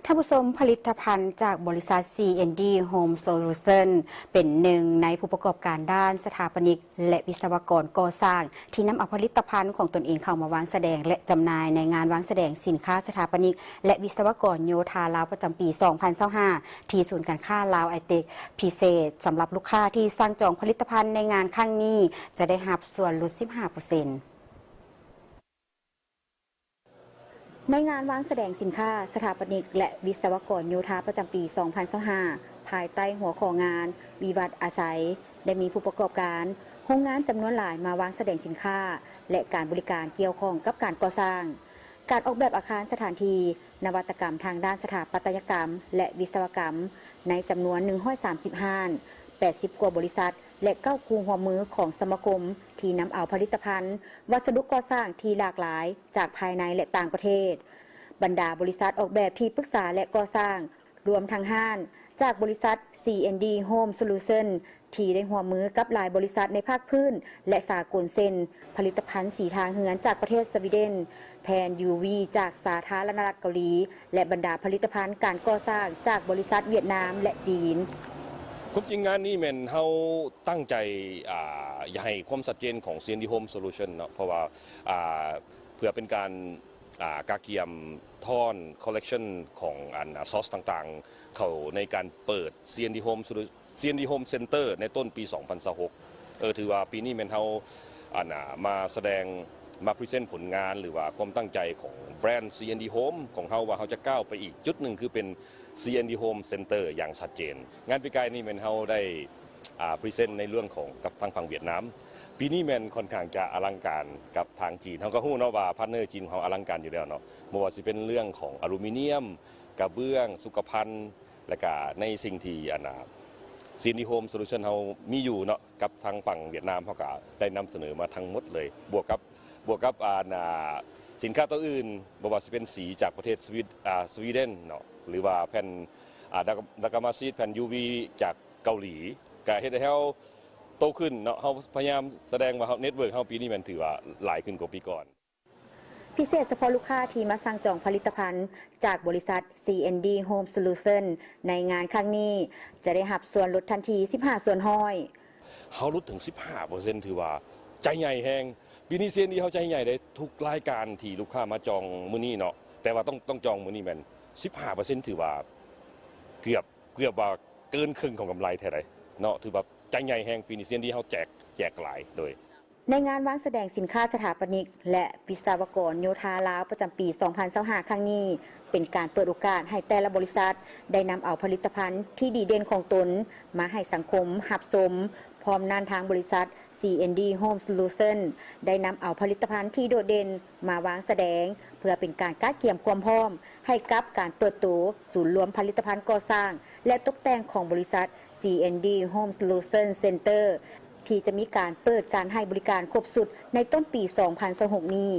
ທ່ານຜູ້ຊົມ, ຜະລິດຕະພັນຈາກບໍລິສັດ ຊີ ແອນ ດີ Home Solution ເປັນໜຶ່ງໃນຜູ້ປະກອບການດ້ານສະຖາປະນິກ ແລະ ວິສະວະກອນກໍ່ສ້າງ ທີ່ນຳເອົາຜະລິດຕະພັນຂອງຕົນເອງເຂົ້າມາວາງສະແດງ ແລະ ຈຳໜ່າຍໃນງານວາງສະແດງສິນຄ້າສະຖາປະນິກ ແລະ ວິສະວະກອນໂຍທາລາວ ປະຈຳປີສອງພັນຊາວຫ້າ ທີ່ສູນການຄ້າລາວໄອເຕັກ ພິເສດສຳລັບລູກຄ້າທີ່ສັ່ງຈອງຜະລິດຕະພັນໃນງານຄັ້ງນີ້ ຈະໄດ້ຮັບສ່ວນຫຼຸດສິບຫ້າເປີເຊັນ. ໃນງານວາງສະແດງສິນຄ້າສະຖາປະນິກ ແລະ ວິສະວະກອນໂຍທາປະຈຳປີສອງພັນຊາວຫ້າ ພາຍໃຕ້ຫົວຂໍ້ງານ ວິວັດອາໄສ ໄດ້ມີຜູ້ປະກອບການໂຮງງານຈຳນວນຫຼາຍມາວາງສະແດງສິນຄ້າ ແລະ ການບໍລິການກ່ຽວຂ້ອງກັບການກໍ່ສ້າງ, ການອອກແບບອາຄານສະຖານທີ່, ນະວັດຕະກຳທາງດ້ານສະຖາປັດຕະຍະກຳ ແລະ ວິສະວະກຳ ໃນຈຳນວນໜຶ່ງຮ້ອຍສາມສິບຮ້ານ, ແປດສິບກວ່າບໍລິສັດ ແລະ ເກົ້າຄູ່ຮ່ວມມືຂອງສະມາຄົມ ທີ່ນຳເອົາຜະລິດຕະພັນ ວັດສະດຸກໍ່ສ້າງທີ່ຫຼາກຫຼາຍຈາກພາຍໃນ ແລະ ຕ່າງປະເທດ, ບັນດາບໍລິສັດອອກແບບທີ່ປຶກສາ ແລະ ກໍ່ສ້າງ, ລວມທັງຮ້ານຈາກບໍລິສັດ ຊີ ແອນ ດີ Home Solution ທີ່ໄດ້ຮ່ວມມືກັບຫຼາຍບໍລິສັດໃນພາກພື້ນ ແລະ ສາກົນ ເຊັ່ນ ຜະລິດຕະພັນສີທາເຮືອນຈາກປະເທດສະວີເດັນ, ແຜ່ນ ຢູ ວີ ຈາກສາທາລະນະລັດເກົາຫຼີ ແລະ ບັນດາຜະລິດຕະພັນການກໍ່ສ້າງຈາກບໍລິສັດຫວຽດນາມ ແລະ ຈີນ. ຄວາມຈິງງານນີ້ແມ່ນເຮົາຕັ້ງໃຈ ອ່າ ຢາກໃຫ້ຄວາມຊັດເຈນຂອງ ຊີ ແອນ ດີ Home Solution ເນາະ ເພາະວ່າ ອ່າ ເພື່ອເປັນການ ອ່າ ກະກຽມທ້ອນ collection ຂອງອັນ sauce ຕ່າງໆ ເຂົ້າໃນການເປີດ ຊີ ແອນ ດີ Home Solu- ຊີ ແອນ ດີ Home Center ໃນຕົ້ນປີສອງພັນຊາວຫົກ. ເອີ ຖືວ່າປີນີ້ແມ່ນເຮົາ ອັນ ມາສະແດງ ມາ present ຜົນງານ ຫຼືວ່າຄວາມຕັ້ງໃຈຂອງແບຣນ ຊີ ແອນ ດີ Home ຂອງເຮົາ ວ່າເຮົາຈະກ້າວໄປອີກຈຸດໜຶ່ງ ຄືເປັນ ຊີ ແອນ ດີ Home Center ຢ່າງຊັດເຈນ. ງານປີກາຍນີ້ແມ່ນເຮົາໄດ້ ອ່າ present ໃນເລື່ອງຂອງກັບທາງຝັ່ງຫວຽດນາມ. ປີນີ້ແມ່ນຂ້ອນຂ້າງຈະອະລັງການກັບທາງຈີນ. ເຮົາກໍຮູ້ເນາະວ່າພາດເນີຈີນຂອງເຮົາອະລັງການຢູ່ແລ້ວເນາະ, ບໍ່ວ່າຊິເປັນເລື່ອງຂອງອາລູມີນຽມ, ກະເບື້ອງ, ສຸຂະພັນ ແລະກະໃນສິ່ງທີ່ອັນນ່າ ຊີ ແອນ ດີ Home Solution ເຮົາມີຢູ່ເນາະ ກັບທາງຝັ່ງຫວຽດນາມ ເຮົາກະໄດ້ນຳສະເໜີມາທັງໝົດເລີຍ ບວກກັບ ບວກກັບອັນນ່າ ສິນຄ້າໂຕອື່ນ ບໍ່ວ່າຊິເປັນສີຈາກປະເທດສະວີ ອ່າ ສະວີເດັນເນາະ ຫຼືວ່າແຜ່ນ ອ່າ ດັກ ດັກກາມາຊີດ ແຜ່ນ ຢູ ວີ ຈາກເກົາຫຼີ ກະເຮັດໃຫ້ເຮົາໂຕຂຶ້ນເນາະ. ເຮົາພະຍາຍາມສະແດງວ່າເຮົາ network ເຮົາປີນີ້ແມ່ນຖືວ່າຫຼາຍຂຶ້ນກວ່າປີກ່ອນ. ພິເສດສະເພາະລູກຄ້າທີ່ມາສັ່ງຈອງຜະລິດຕະພັນຈາກບໍລິສັດ ຊີ ແອນ ດີ Home Solution ໃນງານຄັ້ງນີ້ ຈະໄດ້ຮັບສ່ວນຫຼຸດທັນທີສິບຫ້າສ່ວນຮ້ອຍ. ເຮົາຫຼຸດເຖິງສິບຫ້າເປີເຊັນ ຖືວ່າໃຈໃຫຍ່ແຮງ. ປີນີ້ ຊີ ແອນ ດີ ເຮົາໃຈໃຫຍ່ເດ້ ທຸກລາຍການທີ່ລູກຄ້າມາຈອງມື້ນີ້ເນາະ, ແຕ່ວ່າຕ້ອງ ຕ້ອງຈອງມື້ນີ້ແມ່ນສິບຫ້າເປີເຊັນ ຖືວ່າເກືອບ ເກືອບວ່າເກີນເຄິ່ງຂອງກຳໄລແທ້ໃດເນາະ. ຖືວ່າໃຈໃຫຍ່ແຮງ, ປີນີ້ ຊີ ແອນ ດີ ເຮົາແຈກ ແຈກຫຼາຍໂດຍ ໃນງານວາງສະແດງສິນຄ້າສະຖາປະນິກ ແລະ ວິສະວະກອນໂຍທາລາວ ປະຈຳປີສອງພັນຊາວຫ້າຄັ້ງນີ້ ເປັນການເປີດໂອກາດໃຫ້ແຕ່ລະບໍລິສັດໄດ້ນຳເອົາຜະລິດຕະພັນທີ່ດີເດັ່ນຂອງຕົນມາໃຫ້ສັງຄົມຮັບຊົມ. ພ້ອມນັ້ນ, ທາງບໍລິສັດ ຊີ ແອນ ດີ Home Solution ໄດ້ນຳເອົາຜະລິດຕະພັນທີ່ໂດດເດັ່ນມາວາງສະແດງ ເພື່ອເປັນການກະກຽມຄວາມພ້ອມໃຫ້ກັບການເປີດໂຕສູນລວມຜະລິດຕະພັນກໍ່ສ້າງ ແລະ ຕົກແຕ່ງຂອງບໍລິສັດ ຊີ ແອນ ດີ Home Solution Center ທີ່ຈະມີການເປີດການໃຫ້ບໍລິການຄົບຊຸດໃນຕົ້ນປີສອງພັນຊາວຫົກນີ້.